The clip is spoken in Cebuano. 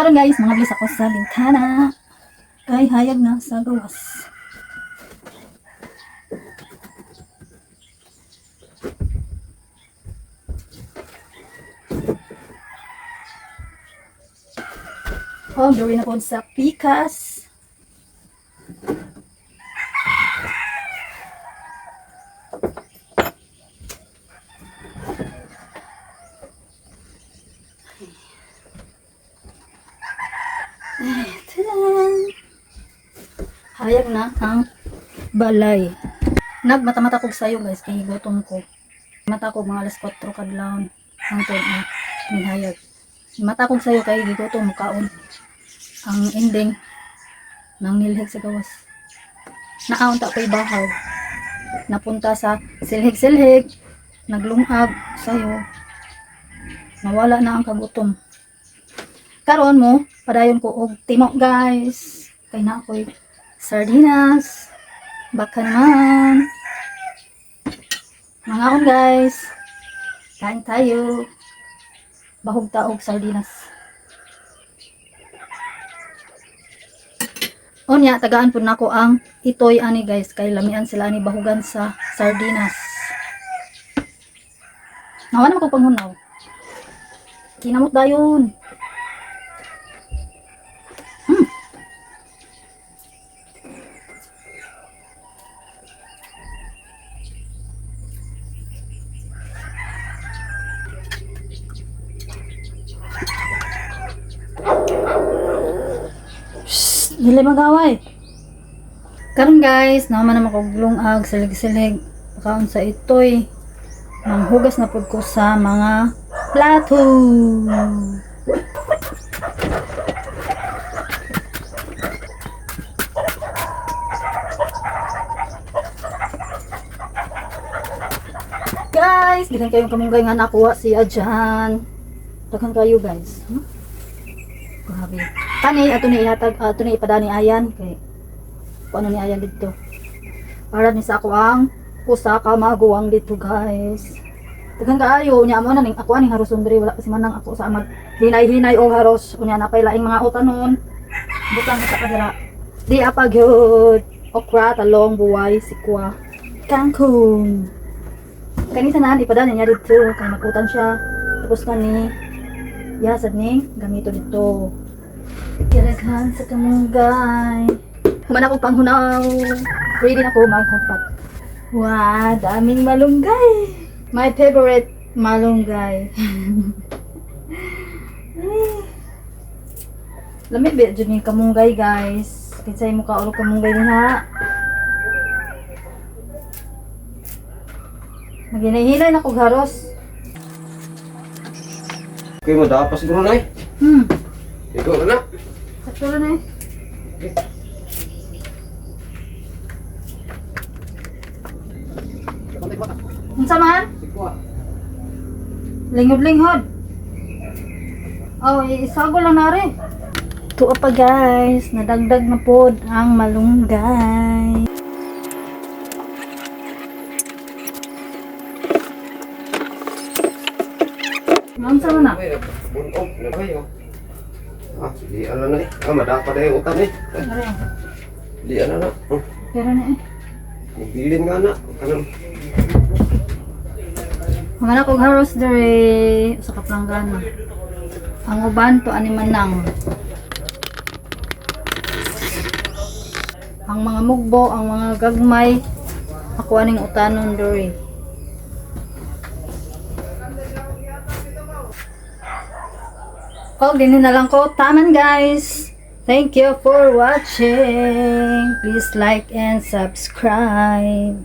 Karon guys, mga bilis ako sa bintana. Kay hayag na sa gawas. Oh, gawin na po sa pikas. Ay, tadaan! Hayag na ang balay. Nagmata-mata kog sayo guys, kay gutom ko. Mata ko mga alas 4 kadlawon ang tuod na nihayag. Mata kog sayo kay gigutom kaon. Ang ending nang nilhig sa gawas. Nakaunta ko'y bahaw. Napunta sa silhig-silhig, naglungag sayo. Nawala na ang kagutom. Karon mo, padayon ko og timo guys. Kay na ako'y sardinas. Baka naman. Mangaon guys. Kain tayo. Bahog taog sardinas. Unya, tagaan po nako ang itoy ani guys kay lamian sila ani bahugan sa sardinas. Nawa naman ko panghunaw. Kinamot dayon. Shh, dili magaway. Karon guys, naman naman ko lungag silig-silig. Pakaon sa itoy. Manghugas na pud ko sa mga plato. Guys, gikan kayong kamunggay nga nakuha siya dyan. Daghan kayo guys. Huh? Grabe. Kani ato ni ihatag, ato ni ipadani ayan kay kung ano ni ayan dito. Para ni sa ako ang usa ka maguwang dito guys. Daghan kaayo unya mo na ning ako aning haros diri wala kasi manang ako sa mag hinay-hinay og haros unya na pay laing mga utanon. Butang sa kadira. Di apa gyud. Okra, talong, buway, sikwa, kangkong. Kani tanan ipadani niya dito kay magutan siya. Tapos kani yasad ning gamito dito. Kiraghan sa kamunggay. Human ako panghunaw. Ready na ako maghagpat. Wow, daming malunggay. My favorite malunggay. Eh. Lami ba dyan yung kamunggay guys. Kinsay mo ka ulo kamunggay niha. Maghinay-hinay na kog haros. Okay mo, dapat siguro na eh. Ikaw na na. Sakto na eh. Unsa man? Linghod-linghod. Oh, isago lang nari. Tuwa pa guys, nadagdag na pod ang malunggay. Unsa man na? Ay, bunog na kayo. Ah, di ano na eh. Ah, madapa na yung utan eh. Are, Di ano na. Oh, pero na eh. Magbilin nga na. Kanang Humana kog haros dere sa kaplanggana. Ang uban to ani manang. Ang mga mugbo, ang mga gagmay, ako aning utanon dere. Oh, ganyan na lang ko. Taman guys. Thank you for watching. Please like and subscribe.